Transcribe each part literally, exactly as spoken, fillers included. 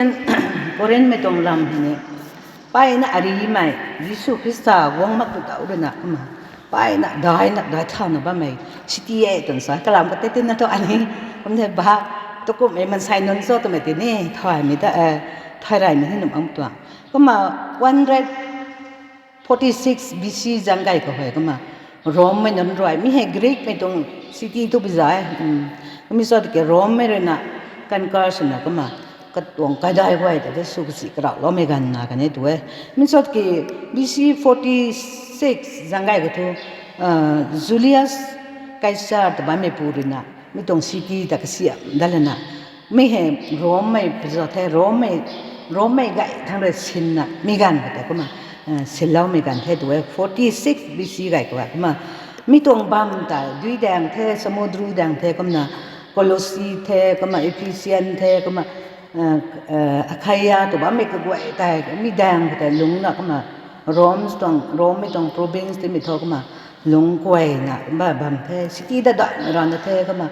Corinthmei tuang lam hei ni, mpeyna arimei, Jisu Khrista guang mak tu tau ruina kumna, mpeyna daina dai thauna bammei city e twna sa, kalam ka tei tina thu ani, kum the ba, tu kumhmei mansei nunc cho twmei tei ni thaymei ta, e, thay reymei ni nuh ang tuang. Kumna one hundred forty-six B C zang gay khou hei kumna, Rommei nunc rui, mi hei Greekmei tuang city tu bi za e, mi cho tiki Rommei ruina conquer swna kumna, katuang kaidai guay ta te sw kasi karauhloumei ganv na kan e tu e. Mi cho tiki B C forty-six zang gay khou thu, Julius Caesar ta bammeipu ruina mi tuang city ta kasiamh dat lana, mi hei Rommei pza the, Rommei, Rommei gay thang rui sinna mi ganv khou tei kumna, sinloumei ganv the tu e, forty-six B C gay khou kumna, mi tuang bam ta dui daeng the, samudru daeng the, kumna Colossae the, kumna Ephesian the, kumna, Achaia tu bammei kaguay tei mi daeng khou tei lungcna kumna, Rome tuang, Rommei tuang province timei thu kumna, lungc kuayna kumna bam the, city dat daihmei rana the kumna,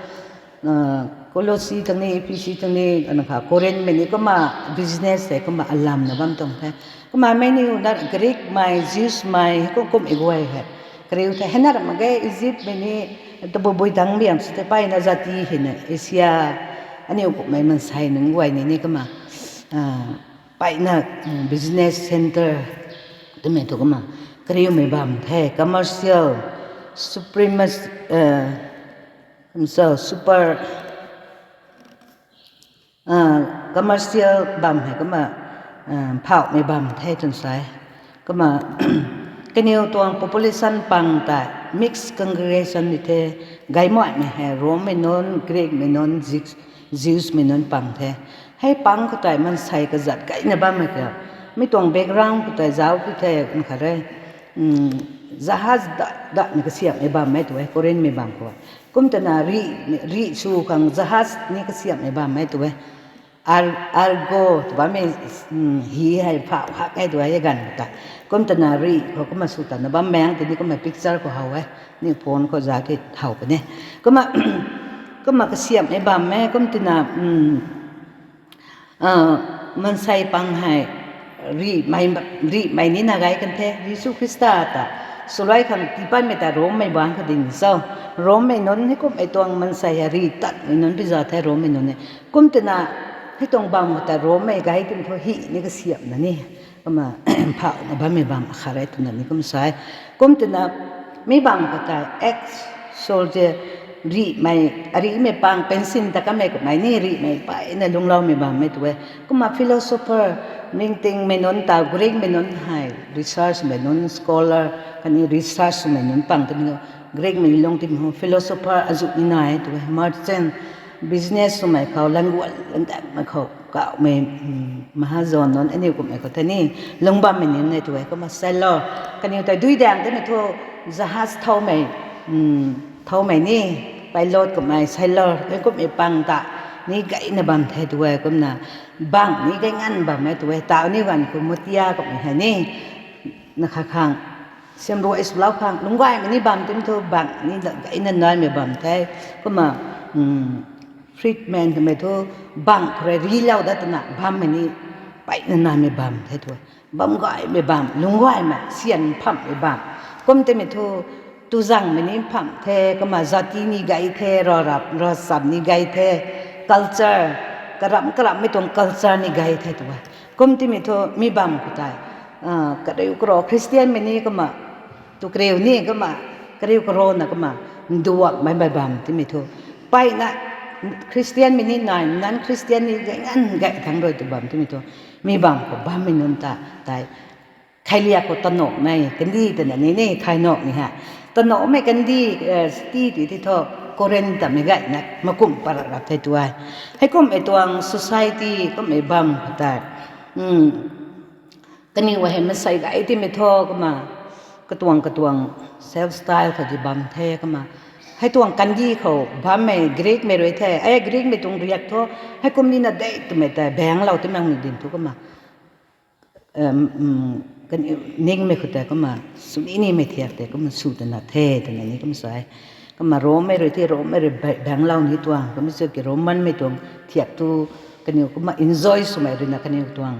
Colossae tang ni, Ephesus tang ni, ana kha Corinthmei ni kumna business tei kumna alamna bam tuang the. Kumna mei ni na Greekmei, Jewsmei kum kumhmei guay hei kariu the. Hei na ram mak ge Egyptmei ni, tabui bui dang biam sw the, mpeyna jati hei na Asia, aniu kumhmei mansei nunc guay ni ni kumna, mpeyna business centre twmei thu kumna kariumei bam the, commercial supremacy, so super commercial bam hei kumna, phauhmei bam the twna sa e. Kumna kaniw tuang population pang tei mixed congregation ni the, gaymaimei hei Rommei nunc, Greekmei nunc, Jewsmei nunc pang the. Hei pang khou tei mansei kazat gayna bammei ka, mi tuang background khou tei zauc pi the, khat re, jahaz dat datmei kasiamhmei bam e tu e, Corinthmei bam khou. Kum twna rih, rih sw khang jahaz ni kasiamhmei bam e tu e. Argo tw bammei, hi hei phauh hak e tu e ganv khou tei. Kum twna rih khou kumna sw tana bam maeng tini kumna picture khou how e. Ni phone khou za ki how puni. Kumna, kumna kasiamhmei bam e, kum twna mansei pang hei rihmei, rihmei nina gay kan the, Jisu Khrista ta swluai khang tiipatmei ta Rommei bangc khou ding cho. Rommei nunc hei kumhmei tuang mansei hei rih tatmei nunc pi za the Rommei nunc e. Kum twna hei tuang bam khou tei Rommei gay tim thu hi ni kasiamhna ni, kumna phauhna bammei bam akhat re twna ni kum sa e. Kum twna mi bam khou tei ex-soldier, rihmei, arihmei pang pension ta kamei kummei ni rihmei mpeyna lungcloumei bam e tu e. Kumna philosopher, ningtingmei nunc ta Greekmei nunc hei researchmei nunc, scholar khatni researchmei nunc pang twmei nu, Greekmei lungc timei ho philosopher azuh ni nai e tu e. Merchant, business swmei khou, languan landanmei khou kauhmei, mahajon nunc aniu kumhmei khou tei ni lungc bammei nunc e tu e. Kumna sailor, kaniw tei dui daeng timei thu jahaz thoumei, thoumei ni, pilot kummei, sailor kumhmei pang ta ni gayna bam the tu e. Kumna bank ni gay nganv bam e tu e. Tau aniu ganv khou mutia kumhmei hei ni, na kha khang, siamruai swlou khang lungc gaymei ni bam tim thu bank ni gayna naimei bam the. Kumna freedman twmei thu bank khou rui rilou dat twna bammei ni mpeyna naimei bam the tu e. Bam gaymei bam, lungc gaymei, syan phamhmei bam. Kum timei thu tuzangmei ni phamh the, kumna jati ni gay the, ravchap ni gay the, culture, karamh karamhmei tuang culture ni gay the tu e. Kum timei thu mi bam khou tei kariu karo Christianmei ni kumna, tu kariu ni kumna, kariu karona kumna nduakmei mei bam timei thu, mpeyna Christianmei ni nai, non-Christian ni gay nganv gay thangc rui tu bam timei thu, mi bam khou bammei nunc ta tei khailiak khou tanukmei kandih twna ni ni thay nuhmei hei, tanukmei kandih, city tu ti thu, Corinth tamei gayna makumh para rap the tu e. Heikumhmei tuang society kumhmei bam khou tei kaniw hei mansei gay timei thu kumna, katuang katuang self style khou di bam the kumna, hei tuang kandih khou bammei Greekmei rui the, e Greekmei tuang riak thu, heikum nina de twmei tei baenglou ti makmei din thu kumna, ningmei khou tei kumna sw ni nimei thiak tei kumna sw twna the twna ni kum sa e. Kumna Rommei rui the, Rommei rui baenglou ni tuang, kumna sw ki Romanmei tuang thiak thu kaniw kumna enjoy swmei ruina kaniw tuang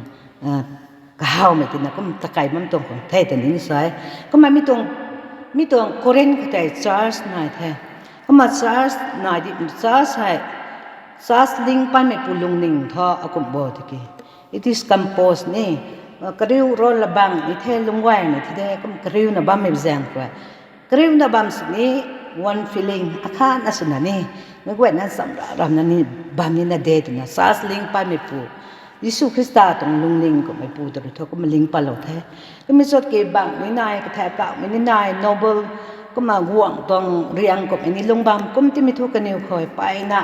kahawmei tina kum takai bam tuang khang the ta ning sa e. Kumna mi tuang, mi tuang Corinth khou tei church nai the. Kumna church nai di, church hei, church ling paimeipu lungning thu akum bo tiki, it is composed ni, kariu ro labang ni the, lungcgaymei the de, kum kariuna bammei zaeng khou kariuna bam sini, one feeling akhatna swna ni, meic guayna chamra ramna ni bam nina de twna church ling paimeipu, Jisu Khrista tuang lungning kummeipu ta rui thu kumna ling patlou the. Kummei chut ki bang ni nai, kathai kauhmei ni nai, noble, kumna guangc tuang riang kummei ni lung bam kum timei thu kaniw khou mpeyna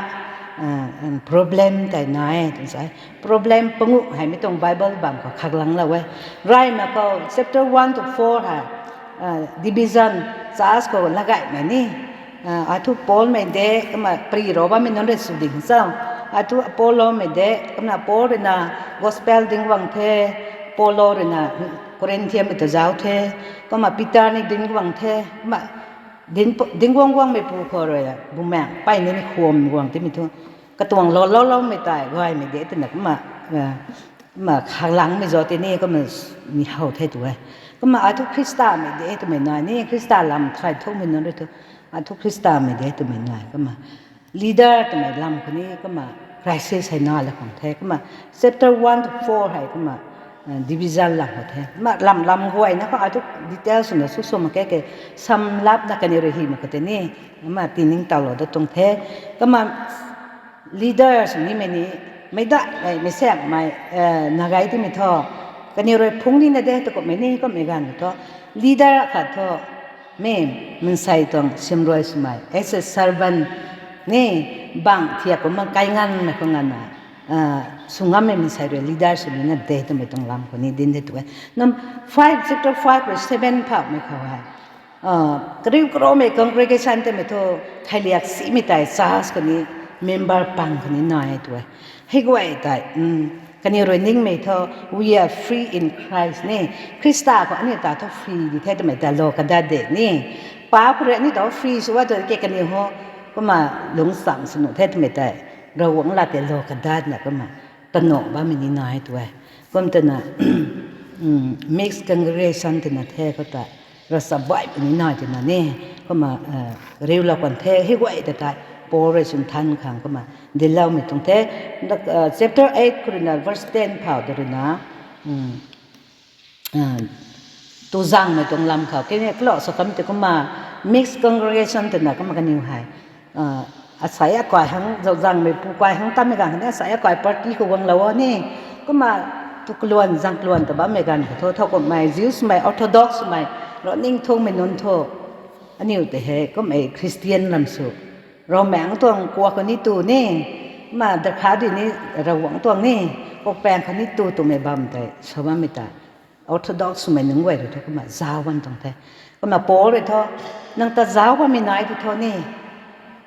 problem tei nai e twna sa e. Problem panguh hei mi tuang Bible bam khou khaklanglou e. Reyna khou chapter one to four hei division, church khou lagaymei ni, athu Paulmei de kumna pri ro bammei nunc rui sw ding cho, athu Apollomei de, kumna Paul ruina gospel ding guang the, Apollo ruina Corinthianmei ta zauc the, kumna Peter ni ding guang the, kumna ding guang guangmeipu khou rui bumaengh mpeyna ni khwan guang timei thu, katuang lou lou loumei tei gaymei de twna kumna kumna khaklangmei zauc tei ni kumna ni how the tu e. Kumna athu Khristamei de twmei nai ni, Khrista lam thay thukmei nunc rui thu, athu Khristamei de twmei nai kumna leader twmei lam khou ni kumna crisis hei na la khang the. Kumna chapter one to four hei kumna division lam khou the. Kumna lam lam guayna khou athu details swna sw sw mak ke ke, samlapna kaniw rui hymei khou tei ni kumna tiningtowlou da tuang the. Kumna leader sw nimei ni, meic daihmei, meic saekmei, nagay timei thu, kaniw rui phungc nina de tu kummei ni kummei ganv khou thu, leader khat thu mi mansei tuang simrui swmei, as a servant ni, bang thiak kumna kai nganvmei khou nganvna sw ngammei mansei rui leader sw nina de twmei tuang lam khou ni dinc de tu e. Num five, chapter five rui seven phauhmei khou hei kariu karoumei congregation twmei thu, theiliak simei tei church khou ni member pang khou ni nai e tu e. Hei guay tei kaniw rui ningmei thu, we are free in Christ ni. Khrista khou aniu ta thu free di the twmei ta lou kadat de ni. Pa khou rui aniu ta free sw a tu ke kaniw ho, kumna lungcham sw nuh the twmei tei, Ravguangc lat tei lou kadatna kumna tanuh bammei ni nai tu e. Kum twna mixed congregation twna the khou ta, ravchap baihmei ni nai twna ni, kumna riulou kan the, hei guay ta tei Paul rui swn than khang kumna dincloumei tuang the. Chapter eight khou ruina verse ten phau ta ruina tu zangmei tuang lam khou kene kalou sa kam tei kumna mixed congregation twna kumna kaniw hei asei akai hang, zau zangmeipu kai hang tamei ganv khou ni asei akai party khou guanglou o ni. Kumna tu kaluan zang kaluan ta bammei ganv khou thu, thowkumhmei Jews mei, Orthodox mei, ravningthungmei nunc thu, aniu tei hei kummei Christian lam sw, Ravmaengc tuang kuak khou ni tu ni, kumna darkha di ni, Ravguangc tuang ni, kuakpaeng khou ni tu twmei bam tei sa bammei ta Orthodox swmei nunc guay rui thu kumna zauc bam tuang the. Kumna Paul rui thu, nang ta zauc bammei nai tu thu ni,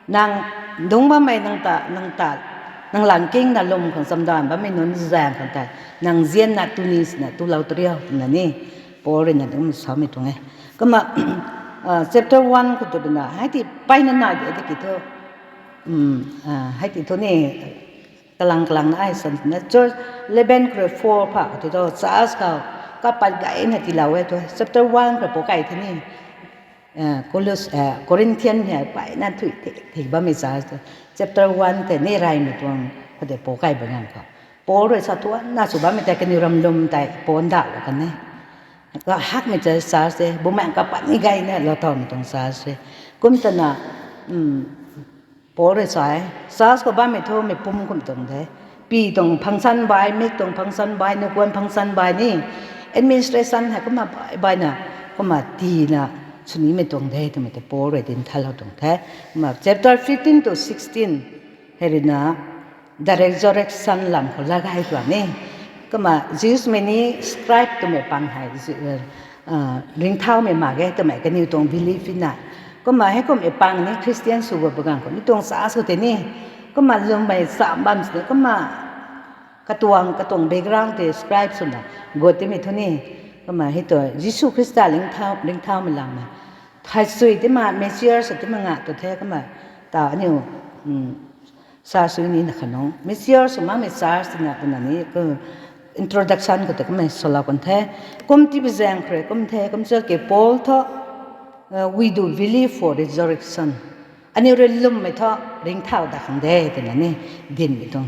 nang dungc bammei nang ta, nang ta, nang langkingna lwm khang chamdanv bammei nunc zaeng khang tei, nang zianna tu ni sina tulou tariu twna ni, Paul ruina kum samei tuang e. Kumna chapter one khou tu ruina hei ti mpeyna nai de tiki thu, hei ti thu ni, kalang kalangna ai san twna church, eleven khou rui four phau khou tu thu church khou kapat gayna tiilou e tu. Chapter one khou pou kai the ni, Corinthian hei mpeyna thui the, the bammei church tu. Chapter one tei ni reymei tuang khou tei pou kai bam ganv khou, Paul rui sa tuanna sw bammei tei kaniw ramlum tei paan dahlou kan e. Kahakmei church, church e, bumaengc kapat ni gayna lou tawmei tuang church e. Kum twna Paul rui sa e, church khou bammei thu mei pum kum tuang the. Pi tuang function bai, mik tuang function bai, nukuan function bai ni, administration hei kumna bai baina, kumna tiina swnimei tuang de twmei tei Paul rui dinc thalou tuang the. Kumna chapter fifteen to sixteen hei ruina the resurrection lam khou lagay tuang ni. Kumna Jews mei ni scribe twmei pang hei ringcthaumei mak ge twmei kaniw tuang belief na. Kumna heikumhmei pang ni Christian sw gut bam ganv khou mi tuang church khou tei ni, kumna lwmmei cham bam sini kumna katuang katuang background tei scribe swna gut timei thu ni. Kumna hei tu Jisu Khrista ringcthaumei lam na, thai sui tima, mature sw tima nga tu the kumna, ta aniu Sa sui ni na khanung mature sw makmei church tina twna ni introduction khou ta kumna salou kan the. Kum tibi zaeng khou rui kum the, kum chulki Paul thu, we do believe for resurrection. Aniu rui lwmmei thu ringcthau dat khang de twna ni dinmei tuang.